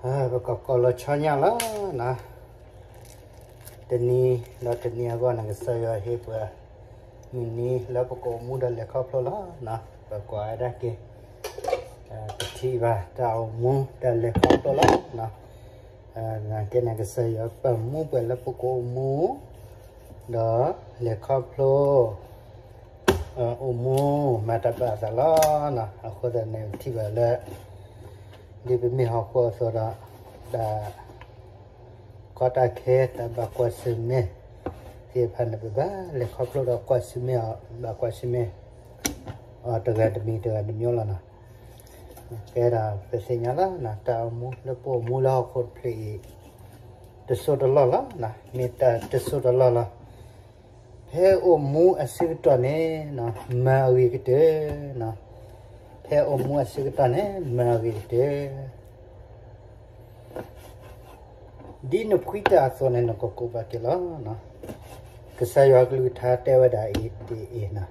ပကကိးလီၤဆီညၣ်လီၤ. တနံၤဒီးတနံၤအဂီၢ်န့ၣ် ကစၢ်ယွၤဟ့ၣ်ပှၤ မုၢ်နံၤလၢပကအိၣ်မူဒီးလဲၤခီဖျိလီၤ. ပကွၢ်ဝဲဒၣ်က့ၤ ပထံၣ်ဘၣ်တၢ်အိၣ်မူဒီးလဲၤခီဖျိလီၤ. နာ်က့န့ၣ် ကစၢ်ယွၤပာ်မူပှၤလၢပကအိၣ်မူ ဒီးလဲၤခီဖျိ အိၣ်မူမၤတၢ်ဘၣ်အသးလီၤ. အဃိသတးန့ၣ် ပထံၣ်ဘၣ်လၢ ဒ်ပမ့ၢ်ဟီၣ်ခိၣ်အသိးဒီး တၢ်ကီတၢ်ခဲ တၢ်ဘၣ်ကွၢ်ဆၢၣ်မဲာ်သ့ၣ်တဖၣ်န့ၣ် ပဘၣ်လဲၤခီဖျိဒီးကွၢ်ဆၢၣ်မဲာ်အီၤ ဘၣ်ကွၢ်ဆၢၣ်မဲာ်အီၤတဂၤတမံၤတဂၤတမံၤလီၤ. ကဲဒၣ်ပသ့ၣ်ညါလီၤ တၢ်အိၣ်မူလၢပအိၣ်မူလၢဟီၣ်ခိၣ်တဖျၢၣ်အံၤ တစိၢ်တလီၢ်လီၤ. မ့ၢ်တၢ်တစိၢ်တလီၢ်လီၤ. ဖဲအိၣ်မူအဆၢကတီၢ်န့ၣ် မၤအဂ့ၤကတၢၢ်, ဖဲအိၣ်မူအဆၢကတီၢ်န့ၣ် မၤအဂ့ၤကတၢၢ်. ဒ်နဖှံတၢ်အသိးန့ၣ် နကကူးဘၣ်က့ၤလီၤ. ကစၢ်ယွၤကလုၢ်ကထါတဲဝဲဒၣ်အံၤဒ်အံၤ,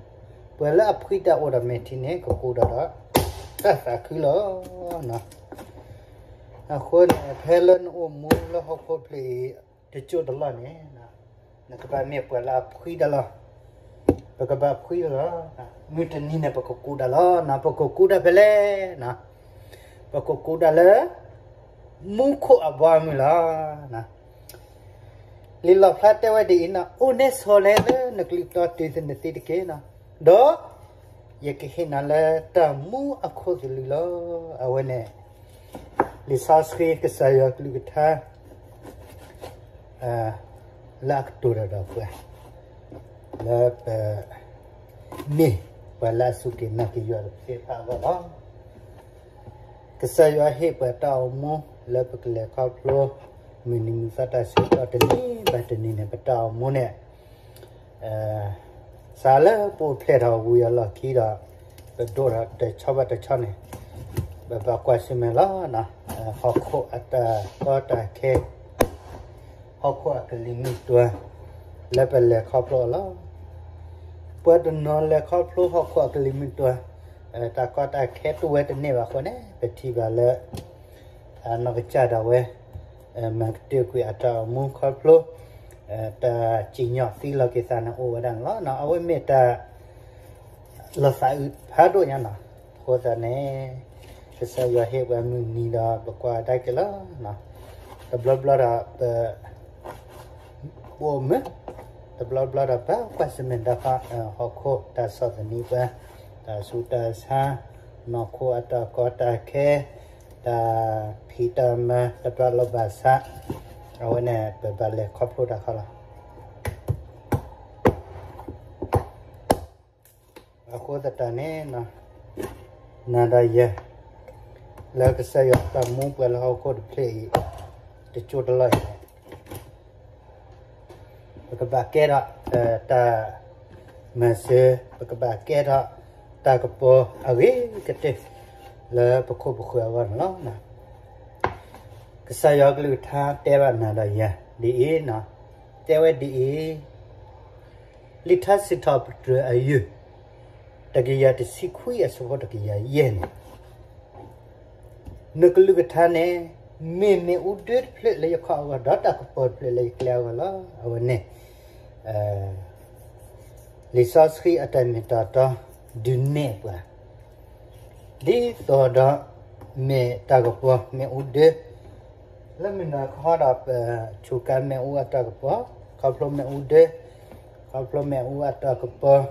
ပှၤလၢအဖှံတၢ်အိၣ်ဒီးမဲာ်ထံန့ၣ် ကကူးဒီးတၢ်သးခုလီၤ. အဃိန့ၣ် ဖဲလၢနအိၣ်မူလၢဟီၣ်ခိၣ်ဖျၢၣ်အံၤ တစိၢ်တလီၢ်န့ၣ် နကဘၣ်မ့ၢ်ပှၤလၢအဖှံတၢ်လီၤ. ပကဘၣ်ဖှံတၢ်လီၤ. မုၢ်တနံၤန့ၣ် ပကကူးတၢ်လီၤ. ပကကူးတၢ်ဖဲလဲၣ်. ပကကူးတၢ်လၢ မူခိၣ်အဘီအမုၢ်လီၤ. လံာ်လီၣ်ဖျါတဲဝဲဒ်အံၤ, အိၣ်နဲဆိးလဲလၢနကလုၢ်တီတုၤသနသ့တက့ၢ်. ဒီးယကဟ့ၣ်နၤလၢတၢ်မူအခိၣ်သလုးလီၤ. အဝဲန့ၣ် လံာ်စီဆှံကစၢ်ယွၤကလုၢ်ကထါ လၢအကတိၤတၢ်ဒီးပှၤ လၢပ မ့ၢ်ပှၤလၢအစူၢ်က့ၤနာ်က့ၤယွၤတဖၣ်အဂီၢ်လီၤ. ကစၢ်ယွၤဟ့ၣ်ပှၤတၢ်အိၣ်မူလၢပကလဲၤခီဖျိ မုၢ်နံၤမုၢ်သီတၢ်ဆၢကတီၢ်တနံၤဘၣ်တနံၤန့ၣ် ပတၢ်အိၣ်မူန့ၣ် စးလၢပအိၣ်ဖျဲၣ်ထီၣ်ဝံၤအလီၢ်ခံဒီး ပဒိၣ်ဒီးတဆီဘၣ်တဆီန့ၣ် ပဘၣ်ကွၢ်ဆၢၣ်မဲာ်လီၤ. ဟီၣ်ခိၣ်အတၢ်ကီတၢ်ခဲ ဟီၣ်ခိၣ်အကလံၤမုၢ်တွၤ လၢပလဲၤခီဖျိအီၤလီၤ. ပှၤတနီၤလဲၤခီဖျိဟီၣ်ခိၣ်အကလံၤမုၢ်တွၤ တၢ်ကီတၢ်ခဲတဝဲတန့ၢ်ဘၣ်အဃိန့ၣ် ပထံၣ်ဘၣ်လၢ နီၢ်ကစၢ်ဒၣ်ဝဲ မၤကတၢၢ်ကွံာ်အတၢ်အိၣ်မူခီဖျိ တၢ်စံၣ်ညီၣ်သံလီၤက့ၤသးန့ၣ်အိၣ်ဝဲဒၣ်န့ၣ်လီၤ. အဝဲမ့ၢ်တၢ် လီၤသးအုးဖးဒိၣ်ညါန့ၣ်လီၤ. အဃိသတးန့ၣ် ကစၢ်ယွၤဟ့ၣ်ပှၤမုၢ်နံၤဒီး ပကွၢ်ကဒါက့ၤလီၤ. တဘျီဘျီဒီး ပ ပအိၣ်မုာ်, တဘျီဘျီဒီး ပကွၢ်ဆၢၣ်မဲာ်ဒီး ဟီၣ်ခိၣ်တၢ်ဆီၣ်သနံးပှၤ, တၢ်ဆူးတၢ်ဆါ, နီၢ်ခိအတၢ်ကီတၢ်ခဲ, တၢ်ဖံးတၢ်မၤ တဘၣ်လိာ်ဘၣ်စး, အဝဲန့ၣ် ပဘၣ်လဲၤခီဖျိတၢ်ခီလီၤ. အဃိသတးန့ၣ် နၤဒီးယၤ လၢကစၢ်ယွၤပာ်မူပှၤလၢဟီၣ်ခိၣ်တဖျၢၣ်အံၤ တစိၢ်တလီၢ်အံၤန့ၣ် ပကဘၣ်ကဲထီၣ် တၢ်မၤစၢၤ, ပကဘၣ်ကဲထီၣ်တၢ်ကပီၤအဂ့ၤကတၢၢ် လၢပခိၣ်ပဃၢၤအဂီၢ်န့ၣ်လီၤ. ကစၢ်ယွၤကလုၢ်ကထါတဲဘၣ်နၤဒီးယၤဒ်အံၤ, တဲဝဲဒ်အံၤ, လံာ်ထါစံးထီၣ်ပတြၢၤအယုၢ် တကယၤတဆံခွံအဆၢဖိတကယၤယဲၢ်န့ၣ်, နကလုၢ်ကထါန့ၣ် မ့ၢ်မ့ၣ်အူဒၢတဖျၢၣ်လၢယခီၣ်အဂီၢ် ဒီးတၢ်ကပီၤတဖျၢၣ်လၢယကျဲအဂီၢ်လီၤ. အဝဲန့ၣ် လံာ်စီဆှံအတၢ်မ့ၢ်တၢ်တီ ဒုးနဲၣ်ပှၤ ဒ်သိးဒီး မ့ၢ်တၢ်ကပီၤမ့ၣ်အူဒၢ လၢမုၢ်နၤခီဒီး ပဆူးကါမ့ၣ်အူအတၢ်ကပီၤ, ခီဖျိမ့ၣ်အူဒၢ, ခီဖျိမ့ၣ်အူအတၢ်ကပီၤ,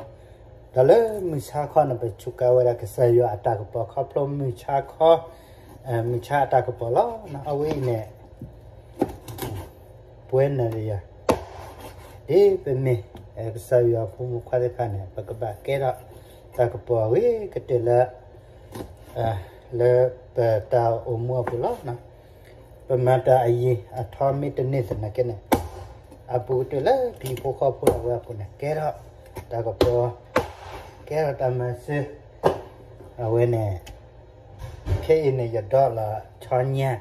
ဒီးလၢမုၢ်ဆါခီန့ၣ် ပဆူးကါဝဲဒၣ်ကစၢ်ယွၤအတၢ်ကပီၤ ခီဖျိမုၢ်ဆါခီ, မုၢ်ဆါအတၢ်ကပီၤလီၤ. အဝဲအံၤန့ၣ် ပဝဲနၤဒီးယၤ ဒ်ပမ့ၢ် ကစၢ်ယွၤဖိမုၣ်ခွါသ့ၣ်တဖၣ်န့ၣ် ပကဘၣ်ကဲထီၣ်တၢ်ကပီၤအဂ့ၤကတၢၢ်လၢ လၢပတၢ်အိၣ်မူအပူၤလီၤ. ပမၤတၢ်အယံၤအထီမ့ၢ်တန့ၢ်သနာ်က့န့ၣ် အပူၤကတၢၢ်လၢပဟံၣ်ဖိဃီဖိအဝဲအပူၤန့ၣ် ကဲထီၣ်တၢ်ကပီၤ, ကဲထီၣ်တၢ်မၤစၢၤ, အဝဲန့ၣ် ခဲအံၤန့ၣ် ယဒိးလီၤဆီညၣ်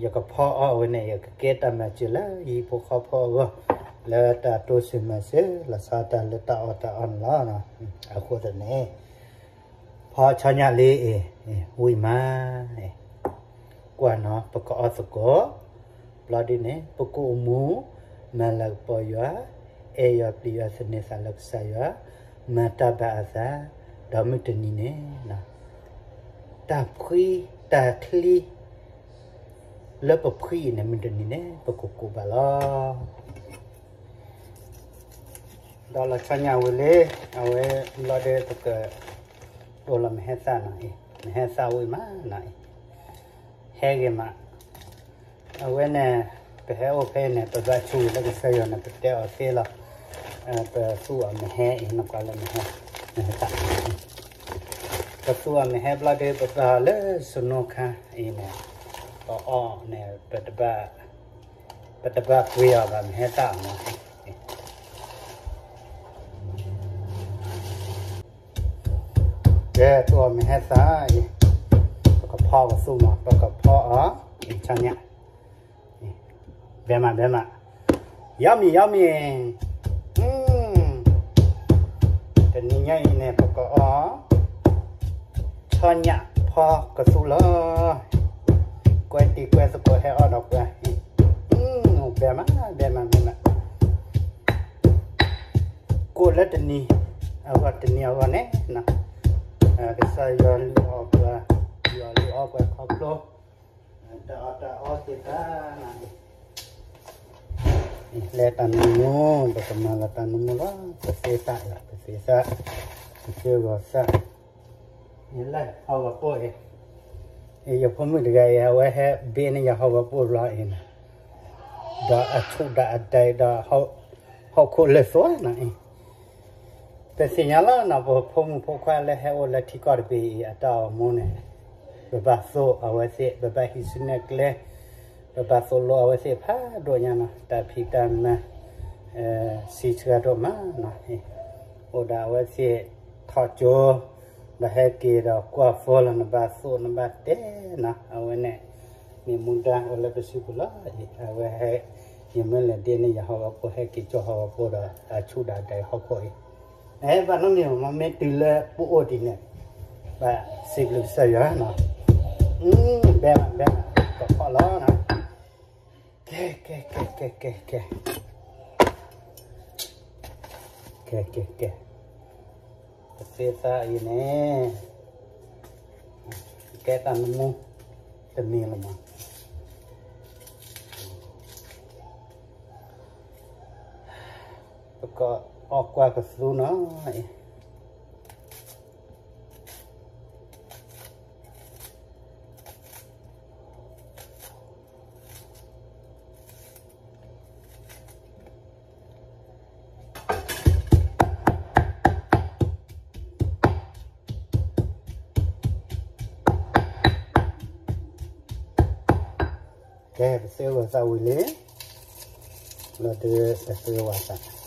ယကဖီအီၤအဝဲန့ၣ် ယကကဲတၢ်မၤစၢၤလၢယဟံၣ်ဖိဃီဖိအဂီၢ် လၢတၢ်တိစၢၤမၤစၢၤ လီၤဆီတၢ်လၢတၢ်အီၣ်တၢ်အီန့ၣ်လီၤ. အဃိသတးန့ၣ် ဖီဆီညၣ်လံ, ဝံၣ်မး, ပှၤနီၤ ပကအီၣ်သကိး, ဘျီဒ်န့ၣ် ပကအိၣ်မူ, မၤလၤကပီၤယွၤ, အဲၣ်ယွၤပျံၤယွၤ သန့ၤသးလၢကစၢ်ယွၤ, မၤတၢ်ဘၣ်အသး, ဒီးမုၢ်တနံၤန့ၣ် တၢ်ဖှံ, တၢ်ချံ, လၢပဖှံအံၤန့ၣ် မုၢ်တနံၤန့ၣ် ပကကူးဘၣ်လီၤ. ဒီးလီၤဆီညၣ်ဝံၤလံ, အဝဲဘျီဒီးပက အိၣ်လီၤမဟဲသၣ်နီၤအံၤ, မဟဲသၣ်ဝံၤမးနီၤအံၤ, ဟဲဂ့ၤမး, အဝဲန့ၣ် ပဟဲအိၣ်ဖဲအံၤန့ၣ် ပဘၣ်ဆိၣ်ဂ့ၤလၢကစၢ်ယွၤန့ၣ် ပတဲအီၤသ့လီၤ, ပသူၣ်အီၤမဟဲအံၤ နကွၢ်လၢမဟဲ, မဟဲသၣ်, ပသူၣ်အီၤမဟဲဘျီဒီး ပဘၣ်လၢစနိခါအံၤန့ၣ်, ပအီၣ်န့ၣ် ပတဘၣ် ပတဘၣ်ပှ့ၤအီၤဘၣ် မဟဲသၣ်အီၤမး, ကဲ သူၣ်အီၤမဟဲသၣ်အံၤ, ပကဖီကသူမး ပကဖီအီၤ, ဆီညၣ်, ဘဲမး ဘဲမး, yummy yummy, တနံၤညါအံၤန့ၣ် ပကအီၣ် ဆီညၣ်ဖီကသူလီၤ, ကွဲတံၤကွဲသကိးဟဲအီၣ်ဒီးကွဲ, ဘဲမး ဘဲမး ဘဲမး, ကိၣ်လၢတနံၤအဂီၢ် တနံၤအဂီၢ်န့ၣ်, ကစၢ်ယွၤလုၢ်အီၣ်ပှၤ, ယွၤလုၢ်အီၣ်ပှၤခီဖျိ, တၢ်အီၣ်တၢ်အီသ့ၣ်တဖၣ်, လဲၤတၢ်နမူ, ပကမၤလီၤတၢ်နမူလီၤ, ပသ့သၣ်လီၤ ပသ့သၣ်, ပသ့ဂီၤသၣ်, လၢဟီၣ်ဂီၤပိၢ်အံၤ, ယဖိမုၣ်တဂၤအံၤ အဝဲဟဲဘ့န့ၢ်ယၤဟီၣ်ဂီၤပိၢ်ဘျီအံၤန့ၣ်, ဒီးအဆူၣ်ဒၣ်အဒဲးဒီး ဟီၣ်ခိၣ်လၢသွဲနီၤအံၤ, ပသ့ၣ်ညါလီၤနီၤ ပဖိမုၣ်ဖိခွါလၢဟဲအိၣ်လၢထံကီၢ်တဘ့ၣ်အံၤ အတၢ်အိၣ်မူန့ၣ်, ပဘၣ်သိၣ်အဝဲသ့ၣ်, ပဘၣ်ဟံးစုနဲၣ်ကျဲ, ပဘၣ်သိၣ်လိအဝဲသ့ၣ်ဖးဒိၣ်ညါနီၤ, တၢ်ဖံးတၢ်မၤ စံးဆၢဒိၣ်မးနီၤ, အိၣ်ဒီးအဝဲသ့ၣ်ထီၣ်ကၠိ, ဒီးဟဲက့ၤဒီးကွၢ်ဖိလီၤ နဘၣ်သိၣ်နဘၣ်တဲနီၤ, အဝဲန့ၣ် မ့ၢ်မူဒါအိၣ်လၢပစုပူၤလီၤအံၤ, အဝဲဟဲ, ယမ့ၢ်လဲၤဒ့န့ၢ်ယဟီၣ်ဂီၤပိၢ် ဟဲက့ၤကၠီဟီၣ်ဂီၤပိၢ်ဒီး အဆူၣ်ဒၣ်ဒဲးဟီၣ်ခိၣ်အံၤ, ဘၣ်နီတမံၤမး မ့ၢ်တုၤလၢပအိၣ်ဒ်န့ၣ်, ဘၣ်စံးဘျုးကစၢ်ယွၤနီၤ, ဘဲမး ဘဲမး ကဖီလီၤနီၤ, ကဲ ကဲ ကဲ ကဲ ကဲ ကဲ ကဲ ကဲ ကဲ ပသ့သၣ်အံၤန့ၣ်, ကဲတၢ်နမူ, တမံၤလီၤမး, ပကအီၣ်ကွၢ်ကသူနီၤအံၤ ကဲ ပသ့ဝဲသၣ်ဝံၤလံ, လီၤဒုးပသ့ဝဲသၣ်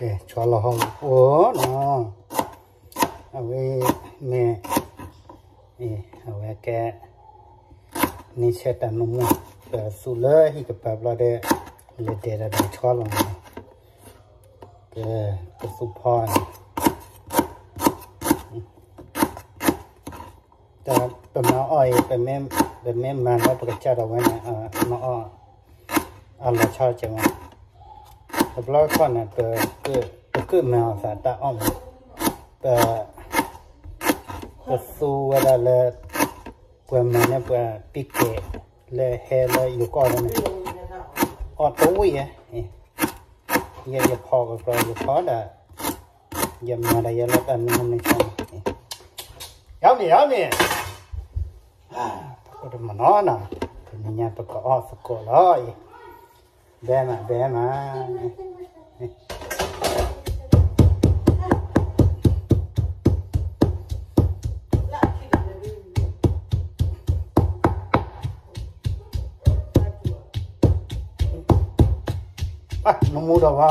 ကဲ ဆီလီၤဟီၣ်ဂီၤပိၢ်နီၤ, အဝဲမ့ၢ်, အဝဲကဲ, န့ၣ်ဆဲးတၢ်နမူ, ပသူလၢဟံၣ်ကပၤဘျီဒီး, လဲၤဒဲးဒီးဆီလီၤနီၤ, ကဲ, ကသူဖီန့ၣ် တၢ်ပမၤအီၣ်အံၤ, ပမ့ၢ်မၤလၢပကစၢ်ဒၣ်ဝဲန့ၣ်, မၤအီၣ်, အလီၤဆီကဲမး, တဘျီခီန့ၣ်, ပကမၤအီၣ်သးတၢ်အီၣ်မး, ပ, ပသူဝဲဒၣ်လၢ, ပှၤမၤန့ၢ်ပှၤပံးကဲး, လၢဟဲလၢယိၤကီၢ်လၢန့ၣ်, အီၣ်တဝံၣ်ဧါ, ယဲယဖီကကြၢး ယဖီဒၣ်, ယမၤဒၣ်ယဲလၢတၢ်မနုၤမနုၤန့ၣ်, ယမ့ၢ်ယမ့ၢ်, ပကတမနီၤနီၤ, တနံၤညါပကအီၣ်သကိးလီၤအံၤ, ဘဲမး ဘဲမး, လၢခံဒီး နမူဒီးဝဲ,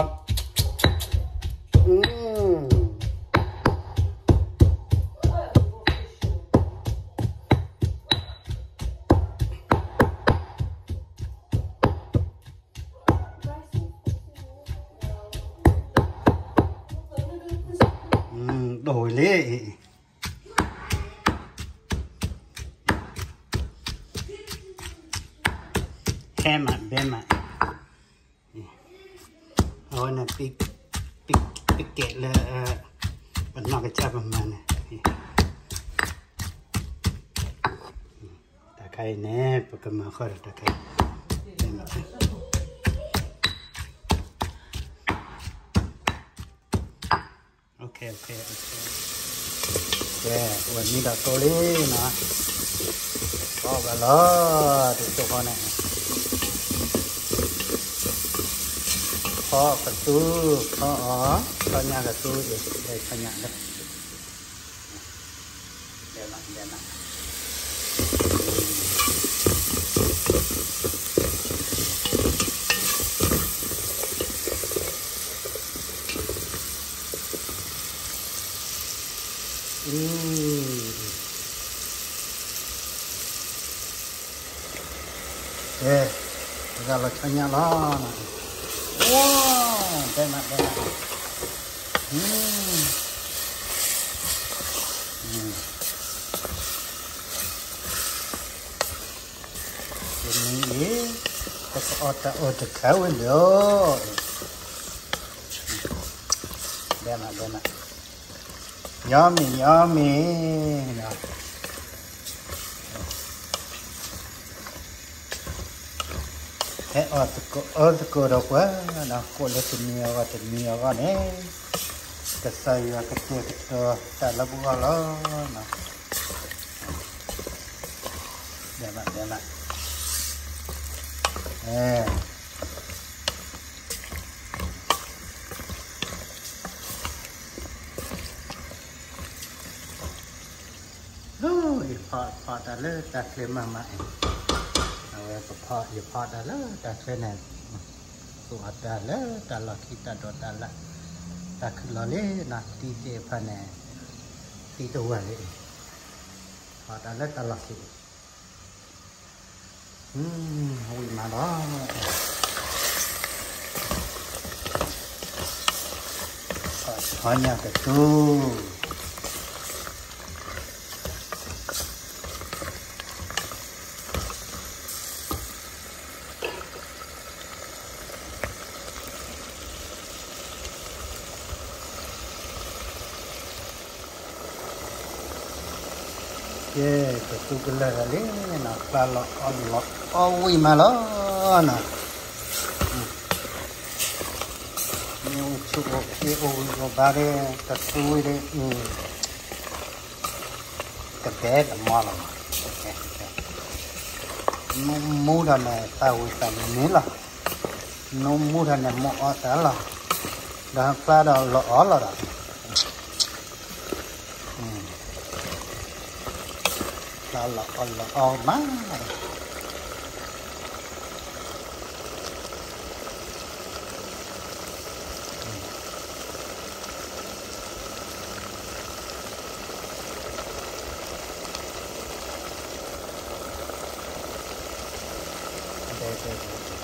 ဒိၣ်ဝဲလံ, ဟဲမး ဘဲမး, အဝဲန့ၣ် ပကဲးလၢ ပနီၢ်ကစၢ်ပမၤန့ၣ်, တၢ်ခါအံၤန့ၣ် ပကမၤဃုာ်ဒီးတၢ်ခါအံၤ, ကဲ, ဝဲမံဒီးတိၢ်လံနီၤ, အီၣ်ဘၣ်လီၤ, တစိၢ်ဃီန့ၣ်, ဖီကသူ, ဖီအီၤ, ဖီညၣ်ကသူအံၤ, ဖီညၣ်လၢ ကဲ, ပကလီၤဆီညၣ်လီၤ, ဝါ, ဘဲမး ဘဲမး, တနံၤအံၤ ပကအီၣ်တၢ်အီၣ်တခါဝဲလၢ, ဘဲမး ဘဲမး, yummy yummyနီၤ, ဟဲအီၣ်သကိးအီၣ်သကိးဒီးပှၤနီၤ, ကိးလၢတနံၤအဂီၢ်တနံၤအဂီၢ်န့ၣ်, ကစၢ်ယွၤကတဲာ်ကတီၤတၢ်လၢပဂီၢ်လီၤနီၤ, ဘဲမး ဘဲမး, အဲ လၢယဖီၣ်တၢ်လၢတၢ်ချၢမးမးအံၤ, အဝဲပဖီၣ် ယဖီၣ်တၢ်လၢတၢ်ချၢန့ၣ်, သူၣ်အီၣ်တၢ်လၢတၢ်လီၢ်ခံ တၢ်ဒိးတၢ်လၢ်, တၢ်ခုၣ်လီၤလံနီၤ, သံသ့ၣ်တဖၣ်န့ၣ်, သံတဝၢၢ်လံ, ဖီၣ်တၢ်လၢတၢ်လီၢ်ခံ ဝံၣ်မးလီၤ, ဆီညၣ်ကတိၤ, ကဲ, ကသူကလၢာ်တၢ်လံ, ဖျါလီၤအီၣ်လီၤအီၣ်ဝံၣ်မးလီၤနီၤ, မ့ၢ်အိၣ်ဆူၣ်အိၣ်ချ့အိၣ်ဝံၣ်အိၣ်ဘါဒီး ကသူဝံၣ်ဒီး, ကဘဲတမီလီၤ, နမူထီၣ်န့ၣ် သၣ်ဝံၤသၣ်မံၤလီၤ, နမူထီၣ်န့ၣ် မ့ၢ်အီၣ်တၢ်လီၤ, ဒီးဖျါဒီးလီၤအီၣ်လီၤဒီး, ဖျါလီၤအီၣ်လီၤအီၣ်မး ဒဲဒဲဒဲဒဲ